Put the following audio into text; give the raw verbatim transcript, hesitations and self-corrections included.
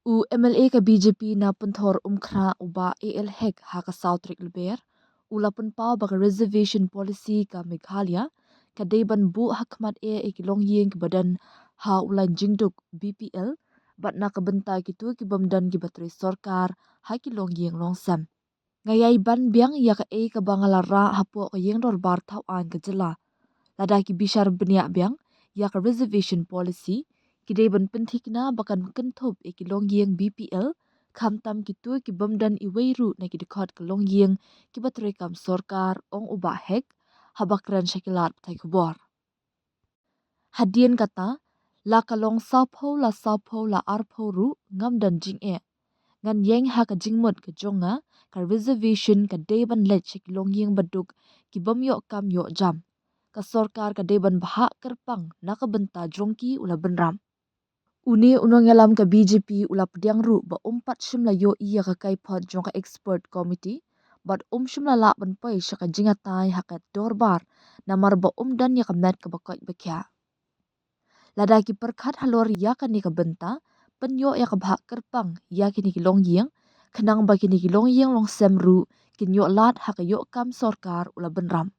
U M L A ka B J P na Pynthor Umkhrah u Bah A L Hek ha ka saw tarik Lber u la pynpaw ba ka reservation policy ka Meghalaya ka dei ban buh ha khmat eh ïa ki longïing kiba don ha u lain jingduk B P L bad na ka bynta kito ki bym don kiba trei sorkar ha ki longïing longsem. Nga ïai ban biang ïa kaei kaba nga la rah hapoh ka ïing dorbar thaw aiñ ka jylla. Lada ki bishar bniah biang ïa ka reservation policy, ki dei ban pynthikna ba kan kynthup ïa ki longïing B P L, khamtam kito ki bym don iwei ruh na ki dkhot ka longïing kiba trei kam sorkar, ong u Bah Hek haba kren sha ki lad pathai khubor. Hadien kata, la ka long sawphew la sawphew la arphew ruh ngam don jingeh. Ngan ïeng ha ka jingmut ka jong nga, ka reservation ka dei ban leit sha ki longïing baduk ki bym ïoh kam ïoh jam. Ka sorkar ka dei ban bhah kyrpang na ka bynta jong ki, u la bynrap. Une u nongïalam ka B J P u la pdiang ruh ba um pat shym la ïohi ïa ka kaiphod jong ka expert committee bad um shym la lah ban poi sha ka jingïatai ha ka dorbar namar ba um don ïa ka met kaba koit ba khiah. Lada ki pyrkhat halor ïa kane ka bynta, pynïoh ïa ka bhah kyrpang ïa kine ki longïing, khnang ba kine ki longïing longsem ruh kin ïoh lad ha ka ïoh kam sorkar, u la bynrap.